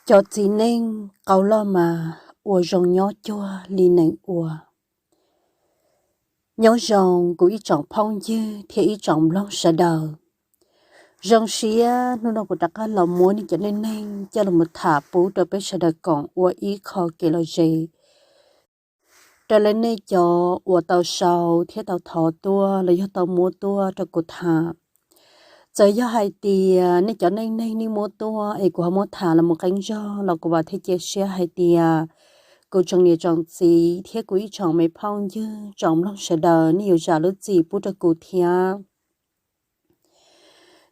Cov txiv neej qau loj mas ua zoo nyob cuag li neeg ua. Nyob zoo kuv ib tsoom phooj ywg thiab ib tsoom mloog sawv daws. Zoo siab hnub no kuv rov qab los muab nej cov neej neeg coj los tham pub rau peb sawv daws koom ua ib qho kev lom zem rau lawv nej cov uas tau sau thiab tau thov tuaj los yog tau muab tuaj rau kuv tham. Txawm yog hais tias nej cov neej neeg nej muab tuaj es kuv ho muab tham los mus qeeb zog los kuv vam thiab cia siab hais tias kuv tsoom niam tsoom txiv thiab kuv ib tsoom me phooj ywg tsoom mloog sawv daws nej yuav zam lub txim pub rau kuv thiab.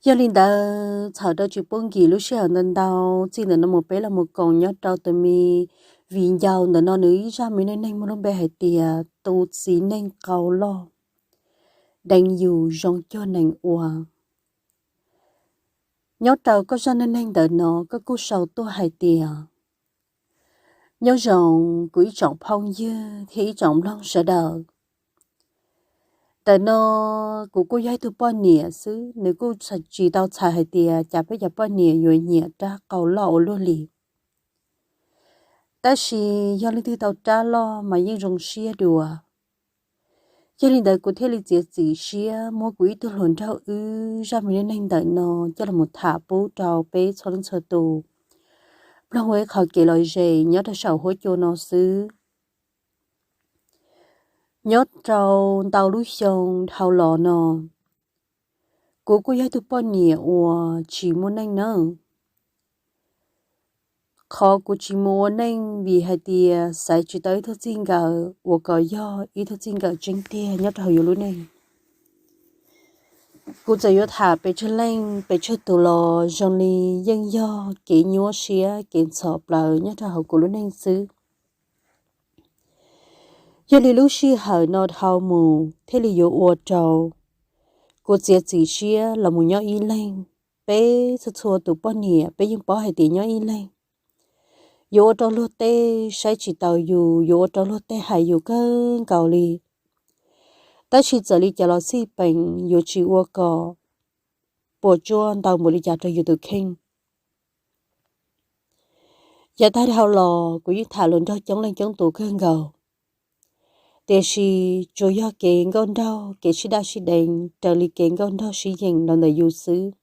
Yog li ntawd txhawm rau tsis pub nkim lub sij hawm ntau ntau, txij ntawm no mus peb los mus koom nyob rau tus me viv ncaus ntawm no nws ib zaj me neej neeg muaj lub npe hais tias tus txiv neej qau loj deev yus zoo cuag neeg ua. Nyob rau koj zaj neej neeg ntawm no koj kuj sau tuaj hais tias, nyob zoo kuv ib tsoom phooj ywg thiab ib tsoom mloog sawv daws. Ntawm no kuv kuj yog ib tug poj niam xwb, nws kuj tsis tau txhais hais tias cas peb cov poj niam yuav nyiam rab qau loj ua luaj li. Tab sis yog leej twg tau rab loj mas yeej zoo siab dua. Yog li ntawd kuv thiaj li txiav txim siab muab kuv ib tug hluas nraug wb zaj me neej neeg ntawm no coj los tham pub rau peb txhua leej txhua tus mloog ua ib qho kev lom zem nyob rau saum huab cua no xwb. Nyob rau ntau lub xyoo dhau los no, kuv kuj yog ib tug poj niam uas tsis muaj neej nawb. Qhov kuv tsis mus ua neej vim hais tias xaiv tsis tau ib tug txij nkawm uas kom yog ib tug txij nkawm tseeb tiag nyob rau hauv yus lub neej. Kuv txawm yuav tham pes tsawg leej pes tsawg tus los zoo li yeej yog kev nyuaj siab kev ntxhov plawv nyob rau hauv kuv lub neej xwb. Yog li lub sij hawm no dhau mus thiaj li yuav ua rau kuv txiav txim siab los mus nyob ib leeg. Peb txhua txhua tus poj niam peb yeej paub hais tias nyob ib leeg yuav ua rau luag tej saib tsis taus yus, yuav ua rau luag tej hais yus kawg nkaus li. Tab sis txawm li cas los xij peem yuav tsis ua kom puas tsuaj ntau npaum li cas rau yus tus kheej. Yav tag dhau los kuv yeej tham hluas nraug coob leej coob tus kawg nkaus, tiam sis tsuas yog kev nkauj nraug kev sib daj sib deev raws li kev nkauj nraug sib yeem los ntawm yus xwb.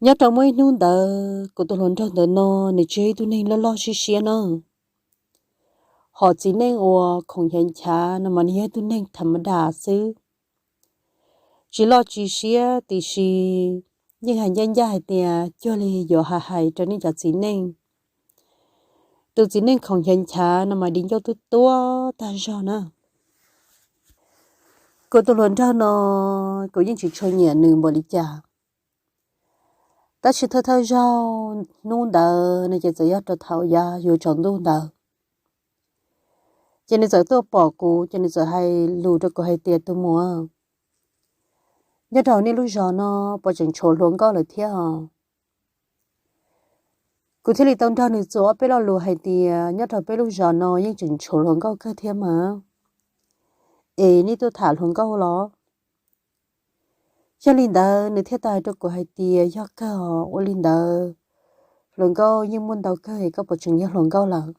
Nyob rau muaj ib hnub ntawd kuv tus hluas nraug ntawm no nws tsis yog ib tug neeg loj loj siab siab na. Hom txiv neej uas khoom nchav nchav no mas nws yog ib tug neeg tham ma das xwb, tsis loj tsis siab tiam sis yeej hais ncaj ncaj hais tias cuag li yuav hais hais rau nej cov txiv neej. Tus txiv neej khoom nchav nchav no mas di ncauj tuab tuab tag zog na. Kuv tus hluas nraug no kuv yeej tsis tshua nyiam nws npaum li cas, tab sis thawj thawj zaug hnub ntawd no ces txawm yog rau thaum yav yuav tsaus ntuj ntawd, ces nws txawm tuaj pom kuv ces nws txawm hais lus rau kuv hais tias, tus muam, nyob rau nej lub zos no puas tseem tshuav hluas nkauj lawm thiab os? Kuv thiaj li tau nrog nws txuas ob peb lo lus hais tias nyob rau peb lub zos no yeej tseem tshuav hluas nkauj kawg thiab mas, es nej tuaj tham hluas nkauj los? Yog li ntawd nws thiaj tau hais rau kuv hais tias, yog kawg os, ua li ntawd hluas nkauj yeej muaj ntau kawg es koj puas tseem yog hluas nkauj lawm?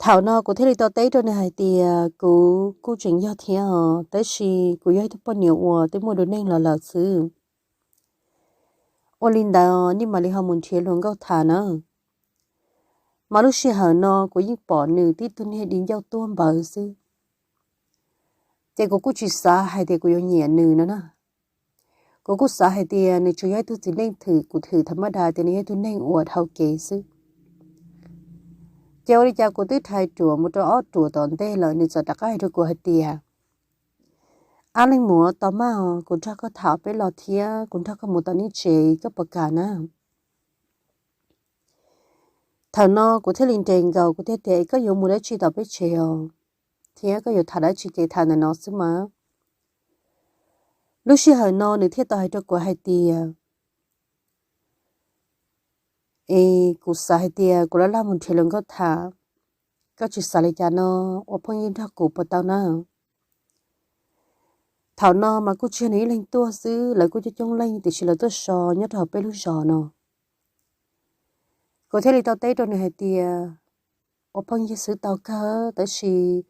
Thaum no kuv thiaj li tau teb rau nws hais tias, kuv kuj tseem yog thiab os, tab sis kuv yog ib tug poj niam uas twb muaj dua neej los lawm xwb. Ua li ntawd nej mam li ho mus nrhiav hluas nkauj tham na. Mas lub sij hawm no kuv yeej pom nws tib tug niag di ncauj tuab npawv xwb, ces kuv kuj tsis xav hais tias kuv yuav nyiam nws no na. Kuv kuj xav hais tias nws tsuas yog ib tug txiv neej thwm kuv thwm tham ma das tias nws yog ib tug neeg uas dhau kev xwb. Ces ua li cas kuv twb rhais ruam mus rau ob ruam tom ntej lawm nws txawm rov qab hais rau kuv hais tias, ab leej muam, tos maj os, kuv nrog koj tham peb los thiab kuv nrog koj mus tom nej tsev, koj puas kam na? Thaum no kuv thiaj li nres nkaus kuv thiaj tias, es koj yuav mus dab tsi tom peb tsev os, thiab koj yuav tham dab tsi ces tham ntawm no xwb mas. Lub sij hawm no nws thiaj tau hais rau kuv hais tias, es kuv xav hais tias kuv laj laj mus nrhiav hluas nkauj tham, koj tsis xav li cas no, ua phooj ywg nrog kuv puas tau na? Thaum no mas kuj tsis yog nws ib leeg tuaj xwb, lawv kuj coob coob leej tiam sis lawv tuaj so nyob rau hauv peb lub zos no. Kuv thiaj li tau teb rau nws hais tias, ua phooj ywg xwb tau kawg tab sis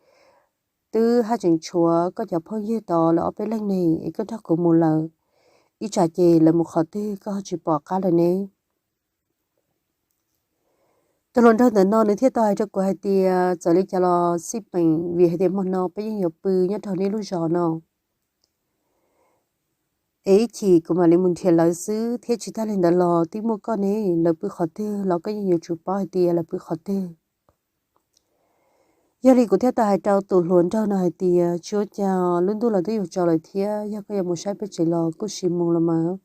twb haj tseem tshuav koj cov phooj ywg tod lawv ob peb leeg ne es koj nrog kuv mus lawm, ib tsam ces lawv mus qhov twg koj ho tsis pom qab lawm ne. Tus hluas nraug ntawm no nws thiaj tau hais rau kuv hais tias txawm li cas los xij peem vim hais tias hmo no peb yeej yuav pw nyob rau nej lub zos no. Es ib chim kuv mam li mus nrhiav lawv xwb thiab tsis tag li ntawd los twb muaj koj ne, lawv pw qhov twg los koj yeej yuav tsum paub hais tias lawv pw qhov twg. Yog li kuv thiaj tau hais rau tus hluas nraug no hais tias tsis ua cas, lub ntuj los twb yuav tsaus lawm thiab yog koj yuav mus saib peb tsev los kuj sim mus los mas.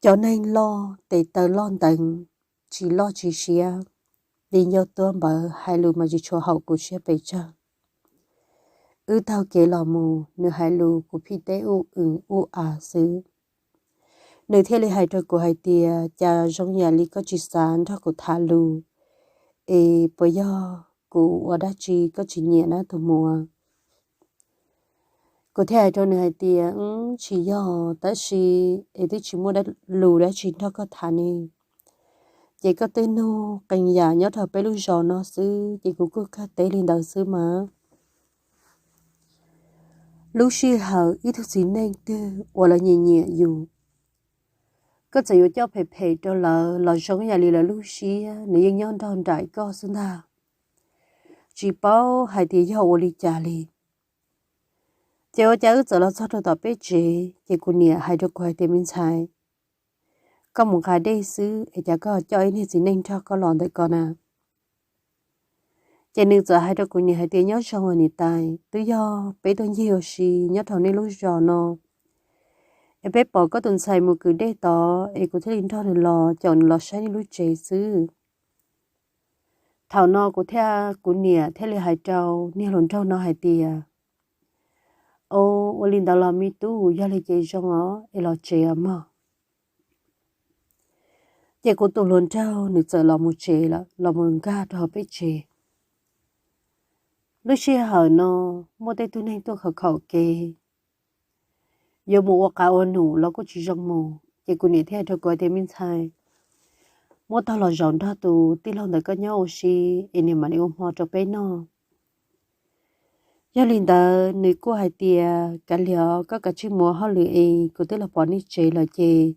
Cov neeg loj tes taw loj nteev, tsis loj tsis siab, di ncauj tuab npawv hais lus mas tsis tshua haum kuv siab pes tsawg. Wb taug kev los mus nws hais lus kuv phij teb ub w ub a xwb. Nws thiaj li hais rau kuv hais tias cas zoo yam li koj tsis xav nrog kuv tham lus, es puas yog kuv ua dab tsi koj tsis nyiam na tus muam? Kuv thiaj hais rau nws hais tias tsis yog tab sis es twb tsis muaj lus dab tsi nrog koj tham ne, ces koj twb nug qee yam nyob rau peb lub zos no xwb ces kuv kuj kag teb li ntawd xwb mas. Lub sij hawm ib tug txiv neej twg uas lawv nyiam nyiam yus, koj txawm yuav coj phem phem rau lawv los zoo yam li lawv lub siab nws yeej nyob nrog nraim koj xwb ntag. Tsis paub hais tias yog ua li cas li. Ces ua cas wb txawm los txog rau tom peb tsev ces kuv niam hais rau kuv hais tias me ntxhais, koj mus nqa dej xwb es cas koj coj ib niag txiv neej nrog koj los ntawm ko na? Ces nws txawm hais rau kuv niam hais tias nyob zoo os niam tais, twb yog peb tuaj ncig ua si nyob rau nej lub zos no es peb pom koj tus ntxhais mus kwv dej tod es kuv thiaj li nrog nws los caum nws los saib nej lub tsev xwb. Thaum no kuv thiaj, kuv niam thiaj li hais rau niag hluas nraug no hais tias, o, ua li ntawd los me tub, yog li ces zoo os es los tsev os mog. Ces kuv tus hluas nraug nws txawm los mus tsev lawm, los mus nkag rau hauv peb tsev. Lub sij hawm no muaj tej tug neeg tuaj khaum khaum kev, yuav mus ua qav ua num los kuj tsis zoo mus ces kuv niam thiaj hais rau kuv hais tias me ntxhais, muab taug los zaum nrog tus tij laug ntawd koj nyob ua si es nws mam li ua hmo rau peb noj. Yog li ntawd nws kuj hais tias kav liam, koj kav tsij mus ua hauj lwm es kuv twb los pom nej tsev lawm ces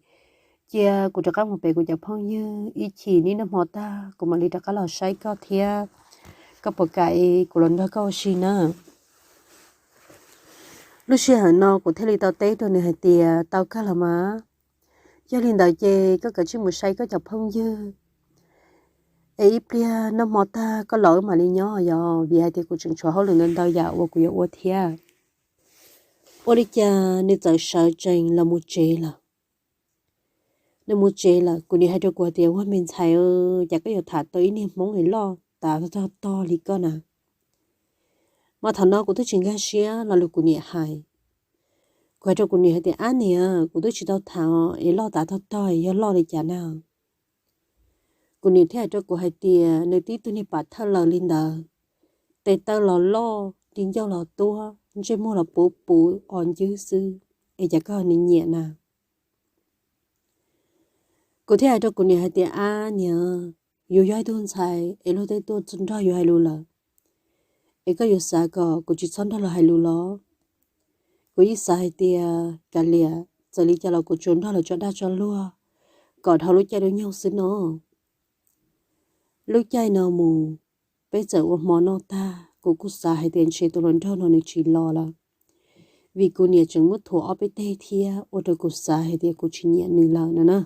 cia kuv rov qab mus pem kuv cov phooj ywg, ib chim neb noj hmo tag kuv mam li rov qab los saib koj thiab, koj puas kam es kuv los nrog koj ua si na? Lub sij hawm no kuv thiaj li tau teb rau nws hais tias tau kawg los mas, yog li ntawd ces koj kav tsij mus saib koj cov phooj ywg es ib pliag noj hmo tag koj los wb mam li nyob yog vim hais tias kuv tseem tshuav hauj lwm ntau ntau yam uas kuv yuav ua thiab. Ua li cas nws txawm sawv tsees los mus tsev lawm. Nws mus tsev lawm kuv niam hais rau kuv hais tias ua me ntxhais, cas koj yuav tham tau ib niag hmoob es loj tas tog tog li koj na? Mas thaum no kuv twb tsis nkag siab lo lus kuv niam hais. Kuv hais rau kuv niam hais tias ab niam, kuv twb tsis tau tham es loj tas tog tog yog loj li cas na? Kuv niam thiaj hais rau kuv hais tias nws tib tug niag pam thawj lawm li ntawd, tes taw los loj, di ncauj los tuab, ntsej muag los puv puv os ncwb xwb, es cas koj nws nyiam na? Kuv thiaj hais rau kuv niam hais tias ab niam, yus yog ib tug ntxhais es luag tej tuaj nrog yus hais lus lawm, es koj yuav xav kom kuv tsis txhob nrog lawv hais lus los? Kuv yeej xav hais tias kav liam, txawm li cas los kuv tsuas nrog lawv tso dag tso luag kom dhau lub caij lub nyoog xwb no. Lub caij no mus, peb txawm ua hmo noj tag kuv kuj xav hais tias ntshe tus hluas nraug no nws tsis los lawm, vim kuv niam tseem muab thuam ob peb teg thiab ua rau kuv xav hais tias kuv tsis nyiam nws lawm no na.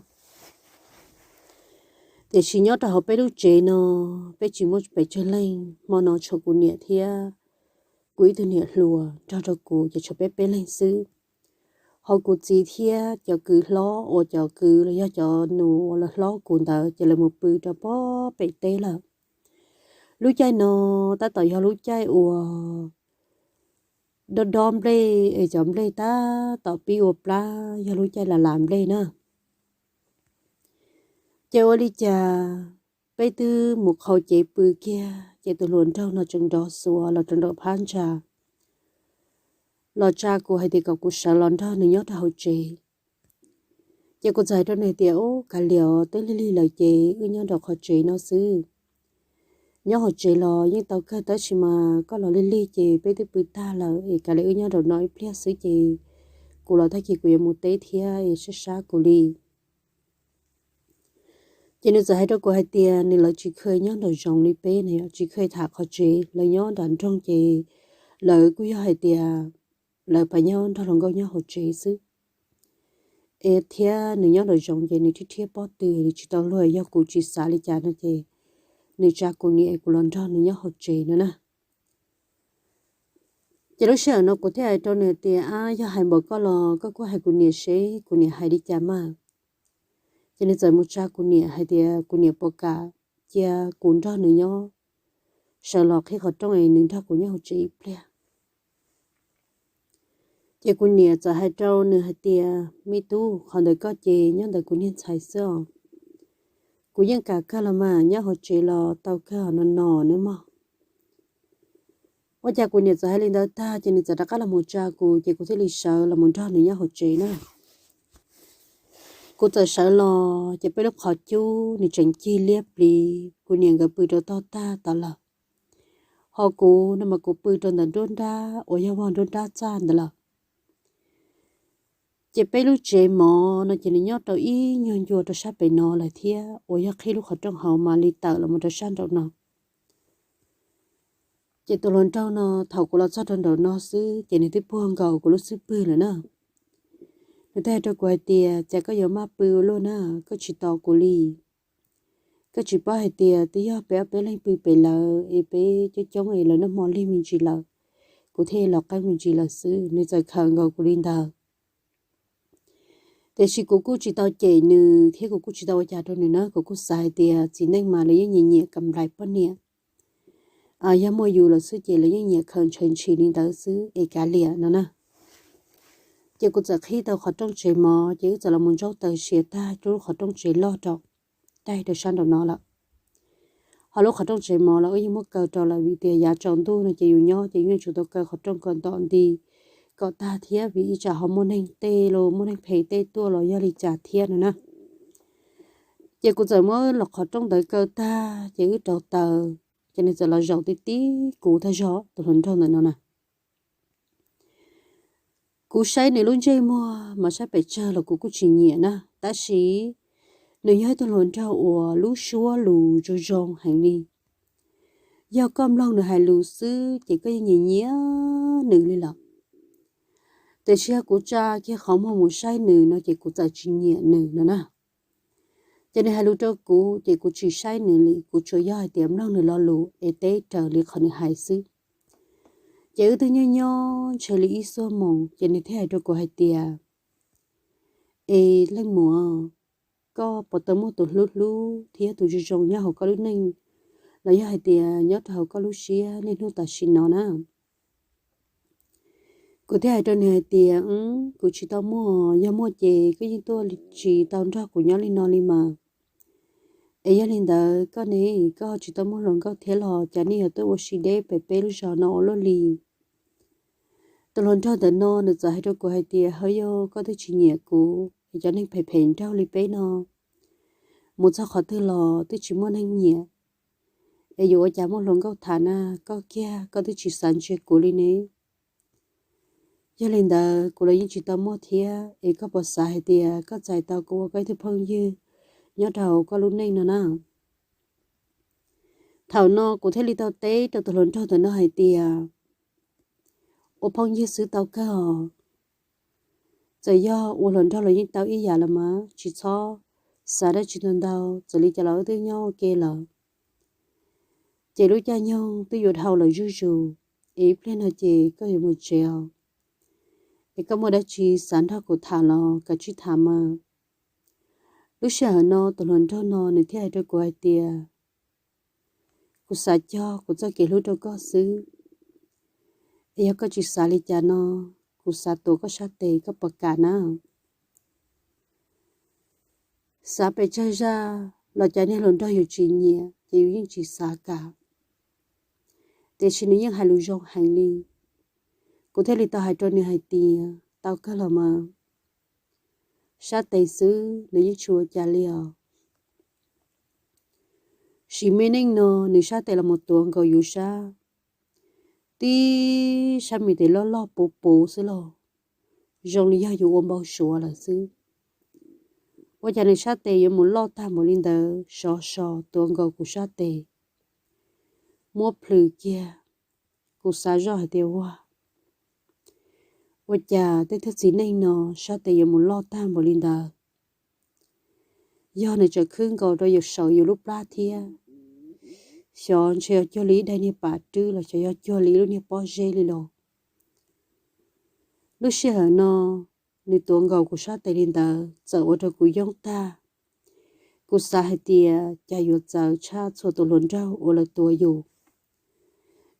Tiam sis nyob rau hauv peb lub tsev no, peb tsis muaj pes tsawg leej, hmo no tshuav kuv niam thiab kuv ib tug niam hluas nrog rau kuv ces tshuav peb peb leeg xwb. Ho kuv txiv thiab cov kwv hlob uas cov kwv los yog cov nus uas lawv hlob kuv ntawd ces lawv mus pw rau pob pem teb lawm. Lub caij no tab tom yog lub caij uas dob dob nplej es cov nplej tab tom pib ua plab, yog lub caij las las nplej na. Ces ua li cas peb twb mus qhau cev pw kiag ces tus hluas nraug no tseem nrov xuav los rau nram phab ntsa. los tsa kuv hais tias kom kuv sawv los nrog nws nyob rau hauv tsev. Ces kuv txawm hais rau nws tias, Ub, kav liam os, twb lig lig lawm ces wb nyob rau qhov tsev no xwb. Nyob hauv tsev los yeej tau kawg, tab sis mas koj los lig lig ces peb twb pw tag lawm es kav liam wb nyob rau no ib pliag xwb ces kuv los tag kis kuv yuav mus teb thiab es sab sab kuv li. Ces nws txawm hais rau kuv hais tias nws lawv tsis kheev nyob nraum zoov li peb na, tsis kheev tham qhov tsev, lawv nyob nram nroog ces lawv kuj yog hais tias lawv pab nyob nrog hluas nkauj nyob hauv tsev xwb. Es thiab nws nyob nraum zoov ces nws thiab thiab pob tw nws tsis tau luag, yog kuv tsis xav li cas no ces nws tsa kuv niam es kuv los nrog nws nyob hauv tsev no na. Ces lub sij hawm no kuv thiaj hais rau nws tias, Ab, yog hais npaum koj los koj kuj hais kuv niam seb kuv niam hais li cas mas. Ces nws txawm mus tsa kuv niam hais tias kuv niam puas kam cia kuv nrog nws nyob, sawv los qhib qhov rooj es nws nrog kuv nyob hauv tsev ib pliag. Ces kuv niam txawm hais rau nws hais tias, Me tub, qhov ntawd koj ces nyob ntawm kuv niag ntxhais xwb os. Kuv yeej kam kawg los mas, nyob hauv tsev los tau kawg no no nawb mog. Ua cas kuv niam txawm hais li ntawd tag ces nws txawm rov qab los mus tsa kuv ces kuv thiaj li sawv los mus nrog nws nyob hauv tsev na. Kuv txawm sawv los ces peb lub qhov cub nws tseem cig liab pliv, kuv niam nkawd pw rau tog tag tod lawm. Ho kuv no mas kuv pw rau ntawm nruab nrab uas yog vog nruab nrab txaj ntawd lawm. Ces peb lub tsev mov no ces nws nyob rau ib nyuag ncua rau sab pem no lawm thiab, uas yog qhib lub qhov rooj hauv mam li tawm los mus rau sab nraum no. Ces tus hluas nraug no thaum kuv los txog rau nraum no xwb ces nws twb puag nkaus kuv lub xub pwg lawm na. Nws thiaj hais rau kuv hais tias, Cas koj yuav maj pw ua luaj na, koj tsis tos kuv li? Koj tsis paub hais tias twb yog peb ob peb leeg pw pem lawv es peb coob coob es lawv noj hmo lig me ntsis lawm, kuv thiaj los qeeb me ntsis lawm xwb. Nws txawm khawm nkaus kuv li ntawd. Tiam sis kuv kuj tsis tau cem nws thiab kuv kuj tsis tau ua cas rau nws na, kuv kuj xav hais tias txiv neej mas lawv yeej nyiam nyiam kam nplais poj niam. Yog muaj yus lawm xwb ces lawv yeej nyiam khawm ntshaw ntshis li ntawd xwb es kav liam no na. Ces kuv txawm qhib tau qhov rooj tsev mov ces wb txawm los mus ntsaub taws siav tag rau lub qhov rooj tsev loj rau, taig rau sab nraum no lawm. Ho lub qhov rooj tsev mov los wb yeej muab kaw rau lawm vim tias yav tsaus ntuj no ces yus nyob ces yeej yuav tsum tau kaw qhov rooj kom ntom nti, kom tag thiab vim ib tsam ho muaj neeg tej los muaj neeg phem tej tuaj los yog li cas thiab no na. Ces kuv txawm muab los qhov rooj ntawd kaw tag ces wb rauv taws, ces nws txawm los zaum ti ti kuv tag zog tus hluas nraug ntawm no na. Kuv saib nws lub ntsej muag mas saib pes tsawg los kuv kuj tsis nyiam na, tab sis nws yog ib tug hluas nraug uas lub suab lus zoo zoo heev li. Yog koj mloog nws hais lus xwb ces koj yeej nyiam nyiam nws li lawm. Tiam sis yog kuv tsa kiag qhov muag mus saib nws no ces kuv txawm tsis nyiam nws no na. Ces nws hais lus rau kuv ces kuv tsis saib nws li, kuv tsuas yog hais tias mloog nws lo lus es teb raws li qhov nws hais xwb. Ces wb twb nyob nyob ntshe li ib xuab moos ces nws thiaj hais rau kuv hais tias, Es leej muam, koj puas tau muaj tus hlub hlub thiab tus zoo zoo nyob hauv koj lub neej, los yog hais tias nyob rau hauv koj lub siab niaj hnub tam sim no na? Kuv thiaj hais rau nws hais tias, Kuv tsis tau muaj, yog muaj ces koj yeej tuaj tsis tau nrog kuv nyob li no li mas. Es yog li ntawd koj ne, koj tsis tau muaj hluas nkauj thiab los cas nej yuav tuaj ua si deb pem peb lub zos no ua luaj li? Tus hluas nraug ntawm no nws txawm hais rau kuv hais tias, Hawb, yog koj twb tsis nyiam kuv es cov neeg phem phem nraug li peb no mus txog qhov twg los twb tsis muaj neeg nyiam, es yuav ua cas muaj hluas nkauj tham na? Koj kiag koj twb tsis xav ntsia kuv li ne. Yog li ntawd kuv los yeej tsis tau muaj thiab, es koj puas xav hais tias koj txais tau kuv ua koj ib tug phooj ywg nyob rau hauv koj lub neej no na? Thaum no kuv thiaj li tau teb rau tus hluas nraug ntawm no hais tias, Ua phooj ywg xwb tau kawg os. Txawm yog ua hluas nraug los yeej tau ib yam los mas, tsis txhob xav dab tsi ntau ntau, txawm li cas los wb twb nyob ua ke lawm. Ces lub caij nyoog twb yuav dhau lawm zuj zus, es ib pliag no ces koj yuav mus tsev os. Es koj muaj dab tsi xav nrog kuv tham los kav tsij tham mas. Lub sij hawm no tus hluas nraug no nws thiaj hais rau kuv hais tias, Kuv xav cog kuv txoj kev hlub rau koj xwb, es yog koj tsis xav li cas no, kuv xav tuav koj sab tes, koj puas kam na? Xav pes tsawg zaj los cas niag hluas nraug yus tsis nyiam ces yus yeej tsis xav kam. Tiam sis nws yeej hais lus zoo heev li. Kuv thiaj li tau hais rau nws hais tias, tau kawg los mas, sab tes xwb nws yeej tsis ua cas li os. Sim me neej no nws sab tes los mus tuav nkaus yus sab, tib sab me tes loj loj puv puv xwb los, zoo li yog yus ua npau suav lawm xwb. Ua cas nws sab tes yuav mus loj tag npaum li ntawd, sov so tuav nkaus kuv sab tes, muab plhws kiag. Kuv xav zoj hais tias, ua, ua cas tej tug txiv neej no sab tes yuav mus loj tag npaum li ntawd? Yog nws tseem khwb nkaus rau yus saum yus lub plab thiab, xyov ntshe yog cuag li ib daim niag pam rwb los xyov yog cuag li ib lub niag pob zeb li los. Lub sij hawm no nws tuav nkaus kuv sab tes li ntawd txawm ua rau kuv yoog tag. Kuv xav hais tias cas yuav txawv tshaj txhua tus hluas nraug uas lawv tuav yus,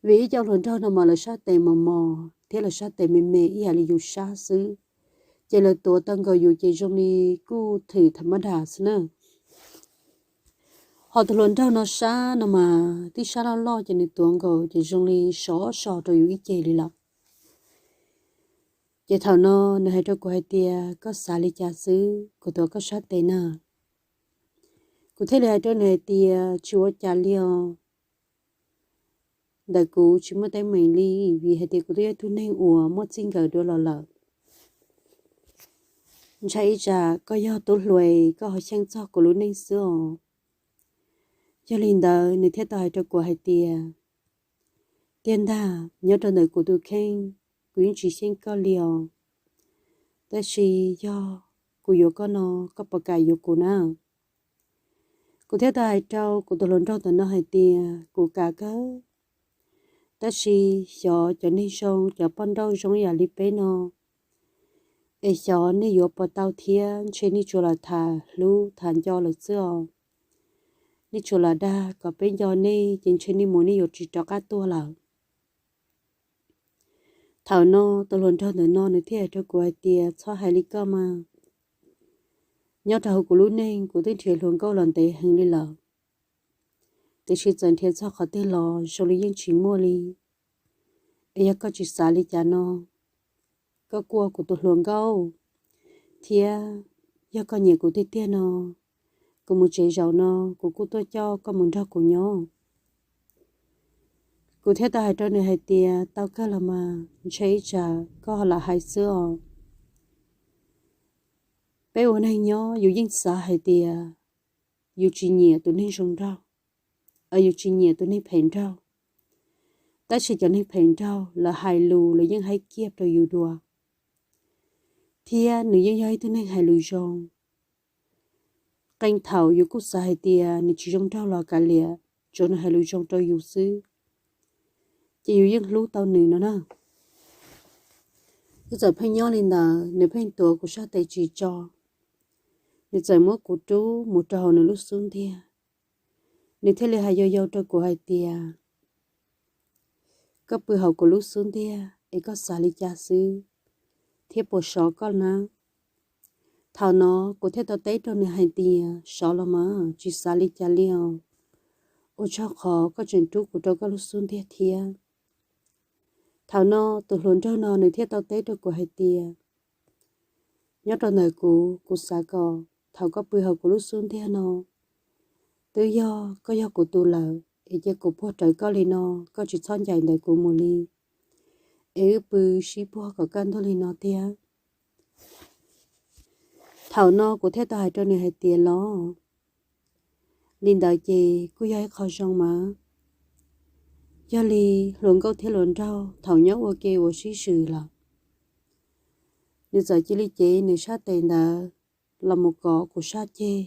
vim ib co hluas nraug no mas lawv sab tes mos mos thiab lawv sab tes me me ib yam li yus sab xwb, ces lawv tuav tau nkaus yus ces zoo li kuj thwm tham mab das xwb na. Ho tus hluas nraug no sab no mas tib sab loj loj ces nws tuav nkaus ces zoo li sov so rau yus ib ce li lawm. Ces thaum no nws hais rau kuv hais tias, koj xav li cas xwb kuv tuav koj sab tes na? Kuv thiaj li hais rau nws hais tias, tsis ua cas li os. Ntawm kuv tsis muaj teeb meem li, vim hais tias kuv twb yog ib tug neeg uas muaj txij nkawm dua los lawm. Ntshai ib tsam koj yog tub hluas koj ho xyeej txog kuv lub neej xwb os. Yog li ntawd nws thiaj tau hais rau kuv hais tias, tiag ntag, nyob rau ntawm kuv tus kheej, kuv yeej tsis xyeej koj li os. Tab sis yog kuv yuav koj no, koj puas kam yuav kuv na? Kuv thiaj tau hais rau kuv tus hluas nraug ntawm no hais tias, kuv kam kawg, tab sis xyov cov neeg zoo, cov poj nrauj zoo yam li peb no, es xyov nej yuav puas tau thiab, ntshe nej tsuas lam tham hlub tham nco lawm xwb os. Nej tsuas lam dag kom peb nco nej ces ntshe nej mus nej yuav tsis rov qab tuaj lawm. Thaum no tus hluas nraug ntawm no nws thiaj hais rau kuv hais tias, txhob hais li koj mas. Nyob rau hauv kuv lub neej kuv twb nrhiav hluas nkauj los ntev heev li lawm, tiam sis txawm nrhiav txog qhov twg los zoo li yeej tsis muaj li. Es yog koj tsis xav li cas no, koj kuj ua kuv tus hluas nkauj, thiab yog koj nyiam kuv tiag tiag no, kuv mus tsev zaum no kuv kuj tuaj coj koj mus nrog kuv nyob. Kuv thiaj tau hais rau nws hais tias, tau kawg los mas, ntshe ib tsam koj ho lam hais xwb os. Peb ua neeg nyob yus yeej xav hais tias yus tsis nyiam tus neeg zoo nraug, yus tsis nyiam tus neeg phem nraug, tab sis cov neeg phem nraug lawv hais lus lawv yeej haib kiag rau yus dua, thiab nws yeej yog ib tug neeg hais lus zoo. Qee thaum yus kuj xav hais tias nws tsis zoo nraug los kav liam, tsuav nws hais lus zoo rau yus xwb, ces yus yeej hlub tau nws no na. Kuv txawm pheej nyob li ntawd, nws pheej tuav kuv sab tes tsis tso, nws txawm muab kuv rub mus rau hauv nws lub xub ntiag. Nws thiaj li hais yau yau rau kuv hais tias, koj pw hauv kuv lub xub ntiag es koj xav li cas xwb, thiab puas sov koj na? Thaum no kuv thiaj tau teb rau nws hais tias, sov los mas, tsis xav li cas li os. Ua tsaug qhov koj tseem rub kuv rau koj lub xub ntiag thiab. Thaum no tus hluas nraug no nws thiaj tau teb rau kuv hais tias, nyob rau ntawm kuv, kuv xav kom thaum koj pw hauv kuv lub xub ntiag no, twb yog koj yog kuv tus lawm, es cia kuv puag rawv koj li no, koj tsis txhob ncaim ntawm kuv mus li, es wb pw sib puag kom kaj ntug li no tiag. Thaum no kuv thiaj tau hais rau nws hais tias, los, li ntawd ces kuj yog ib qho zoo mas. Yog li hluas nkauj thiab hluas nraug thaum nyob ua ke uas sib swm lawm, nws txawm cia li cev nws sab tes ntawd los mus kov kuv sab ceg.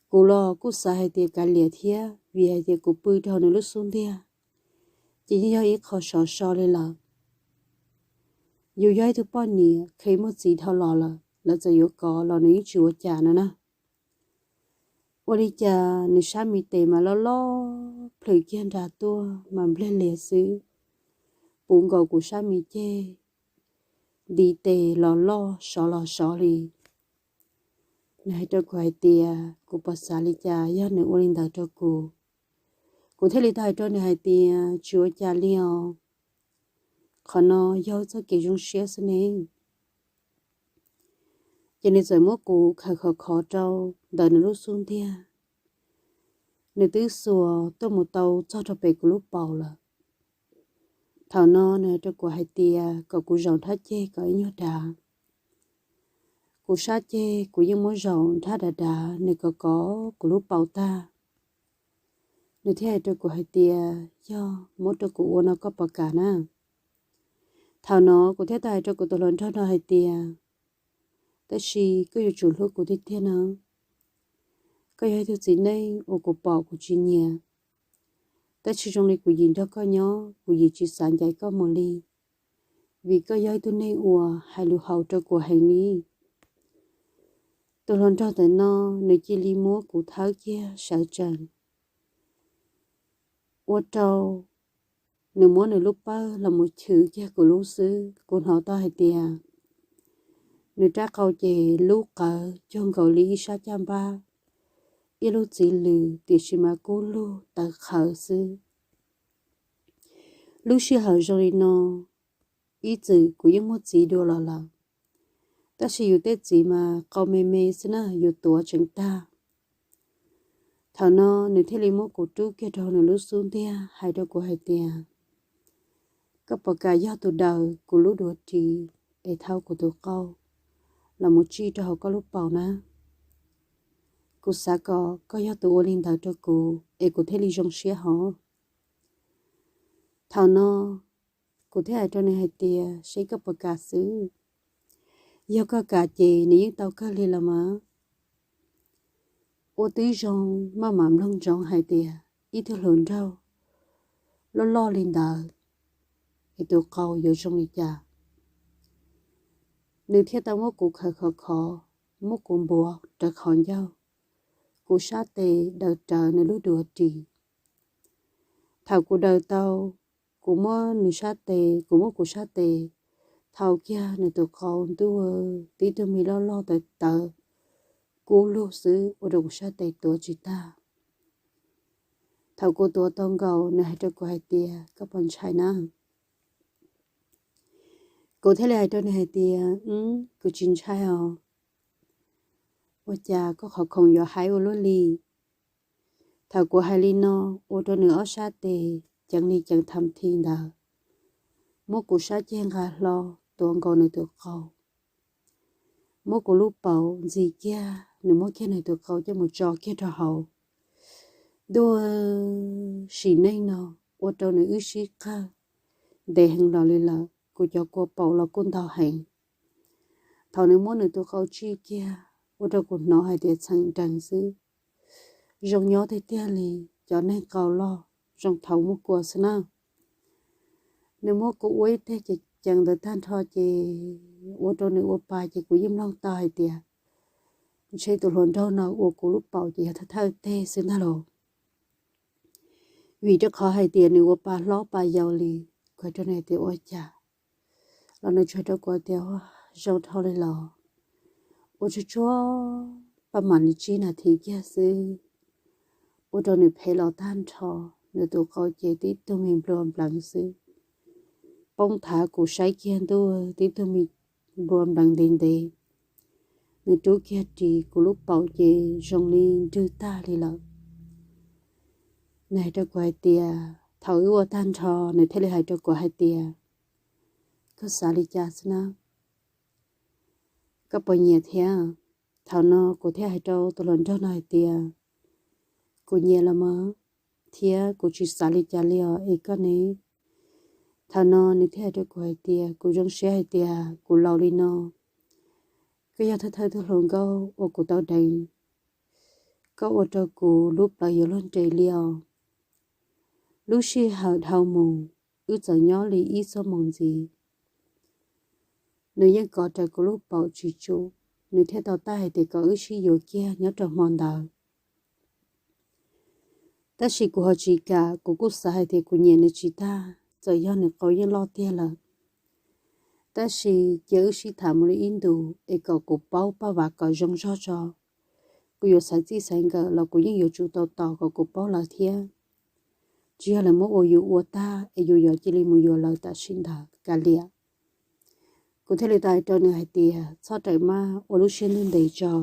Kuv los kuj xav hais tias kav liam thiab, vim hais tias kuv pw rau nws lub xub ntiag ces yeej yog ib qho sov so li lawm. Yus yog ib tug poj niam, qhia muaj txiv dhau los lawm, lawv txawm yuav kov los nws yeej tsis ua cas no na. Ua li cas nws sab me tes mas loj loj plhws kiag nra tuaj mas npliag lias xwb, puv nkaus kuv sab me ceg, ntiv tes los loj sov los sov li. Nws hais rau kuv hais tias, kuv puas xav li cas yog nws ua li ntawd rau kuv? Kuv thiaj li tau hais rau nws hais tias, tsis ua cas li os. Qhov no yog txoj kev zoo siab xwb ne. Ces nws txawm muab kuv khaws khov khov rau ntawm nws lub xub ntiag. Nws twb xuas tuaj mus tau txog rau pem kuv lub paum lawm. Thaum no nws hais rau kuv hais tias kom kuv zaum nrhab ceg kom ib nyuag dav. Kuv sab ceg kuv yeej muab zaum nrhab dav dav, nws kov kov kuv lub paum tag. Nws thiaj hais rau kuv hais tias, yog muab rau kuv ua no koj puas kam na? Thaum no kuv thiaj tau hais rau kuv tus hluas nraug no hais tias, tab sis koj yuav tsum hlub kuv tiag tiag no. Koj yog ib tug txiv neej uas kuv pom kuv tsis nyiam, tab sis zoo li kuv yim nrog koj nyob kuv yim tsis xav ncaim koj mus li, vim koj yog ib tug neeg uas hais lus haum rau kuv heev li. Tus hluas nraug ntawm no nws cia li muab kuv thawb kiag sawv tsees, ua rau nws muab nws lub pawg los mus chwv kiag kuv lub xwb. Kuv hnov tau hais tias nws rab qau ces lub qawv cuag nkaus li ib sab caj npab, ib lub txiv lws tiam sis mas kub lug tawv qhawv xwb. Lub sij hawm zoo li no, ib txwm kuv yeej muaj txiv dua los lawm, tab sis yus tej txiv mas qau me me xwb na, yus tuav tseem tag. Thaum no nws thiaj li muab kuv rub kiag rau nws lub xub ntiag hais rau kuv hais tias, koj puas kam yog tus daws kuv lub duav ris es thau kuv tus qau los mus tsij rau hauv koj lub paum na? Kuv xav kom koj yog tus ua li ntawd rau kuv es kuv thiaj li zoo siab hov. Thaum no kuv thiaj hais rau nws hais tias, seb koj puas kam xwb. Yog koj kam ces nws yeej tau kawg li los mas. Ua twb zoo maj mam mloog ntsoov hais tias ib tug hluas nraug loj loj li ntawd es tus qau yuav zoo li cas. Nws thiaj tau muab kuv khawv khov khov, muab kuv npuav rawv qhov ncauj, kuv sab tes daws rawv nws lub duav ris. Thaum kuv daws tau, kuv muab nws sab tes, kuv muab kuv sab tes thau kiag nws tus qau, ntuj, tib tug me loj loj tawv tawv kub lug xwb ua rau kuv sab tes tuav tsis tag. Thaum kuv tuav tau nkaus nws hais rau kuv hais tias, koj puas ntshai na? Kuv thiaj li hais rau nws hais tias, kuv tsis ntshai os. Ua cas koj qhov khoom yuav haib ua luaj li? Thaum kuv hais li no, ua rau nws ob sab tes ceev li ceev tham thi ntawd, muab kuv sab ceg nqa hlo tuav nkaus nws tus qau, muab kuv lub paum ntxig kiag, nws muab kiag nws tus qau coj mus tso kiag rau hauv. Ntuj, sim neej no ua rau nws wb sib qawg ntev heev los li lawm, kuv cov kua paum los kuj ntau heev. Thaum nws muab nws tus qau tsij kiag, ua rau kuv hnov hais tias txheem nrees xwb. Zoo nyob tiag tiag li, cov neeg qau loj zoo thaum muaj kua xwb na. Nws muab kuv ua ib teg ceev ceev ntawd tag nrho ces ua rau nws ua pa ces kuv yeej mloog tau hais tias ntshe tus hluas nraug no ua kuv lub paum ces yog thawj thawj teg xwb ntag lauj. Vim rau qhov hais tias nws ua pa hlob pa yau li, kuv hais rau nws hais tias ua cas los nws tsuas hais rau kuv tias, zoo dhau li los. Ua tsuag tsuag paj mam li tsib nas this kiag xwb, ua rau nws phem los tag nrho, nws tus qau ces tib tug me nplua npleev xwb. Poob thav kuv saib kiag ntuj, tib tug me nplua npleev ntev ntev. Nws rub kiag ris kuv lub paum ces zoo li nrwg tag li lawm. Nws hais rau kuv hais tias, thaum wb ua tag nrho nws thiaj li hais rau kuv hais tias, koj xav li cas xwb na? Koj puas nyiam thiab? Thaum no kuv thiaj hais rau tus hluas nraug no hais tias, kuv nyiam los mas, thiab kuv tsis xav li cas li os es koj ne? Thaum no nws thiaj hais rau kuv hais tias, kuv zoo siab hais tias kuv laus li no, koj yog thawj thawj tug hluas nkauj uas kuv tau deev, koj ua rau kuv lub plawv yuav luag nres li os. Lub sij hawm dhau mus, wb txawm nyob li ib xuab moos ntxiv. Nws yeej kov raws kuv lub paum tsis tsum, nws thiaj tau taij hais tias kom wb sib yuav kiag nyob rau hmo ntawd. Tab sis kuv ho tsis kam, kuv kuj xav hais tias kuv nyiam nws tsis tag, txawm yog nws qau yeej loj tiag lawm. Tab sis cia wb sib tham mus li ib ntus es kom kuv paub paj vam kom zoo zog tso. Kuv yuav xaiv txij xaiv nkawm los kuv yeej yuav tsum tau tos kom kuv paub lawv thiab. Tsis yog lawv muab ua yus ua tag es yus yuav cia li mus yuav lawv tam sim ntawd. kav liam. Kuv thiaj li tau hais rau nws hais tias txhob rawm maj, ua lub siab ntev ntev tso.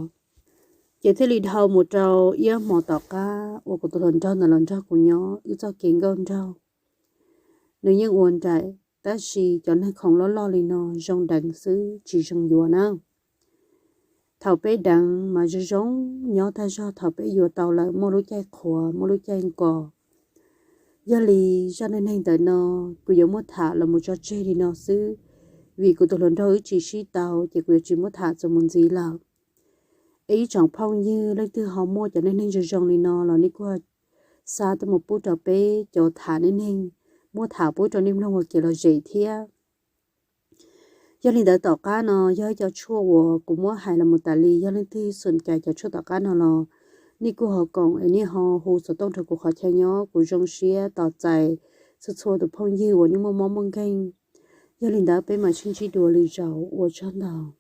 Ces thiaj li dhau mus rau ib hmos tom qab uas kuv tus hluas nraug ntawd los nrog kuv nyob wb txoj kev nkauj nraug. Nws yeej ua nraim, tab sis cov neeg khoom loj loj li no zoo deev xwb tsis zoo yuav na. Thaum peb deev mas zoo zoo nyob tag zog, thaum peb yuav tau lawm muaj lub caij qhuav muaj lub caij nkos. Yog li zaj neej neeg ntawm no kuv yuav muab tham los mus tso tseg li no xwb, vim kuv tus hluas nraug wb tsis sib tau ces kuv yuav tsis muab tham txuas mus ntxiv lawm. Es ib tsoom phooj ywg leej twg ho muaj cov neej neeg zoo zoo li no los nej kuj xa tuaj mus pub rau peb cov tham neej neeg, muab tham pub rau nej mloog ua kev lom zem thiab. Yog li ntawd tom qab no yog ib co tshuaj uas kuv muab hais los mus tas li, yog leej twg xom cais cov tshuaj tom qab no los nej kuj ho koom es nej ho hu xov tooj rau kuv qhov chaw nyob, kuv zoo siab tos txais txhua txhua tus phooj ywg uas nej muaj mob muaj nkeeg. Yog li ntawd peb mam sib ntsib dua lwm zaus, ua tsaug ntau.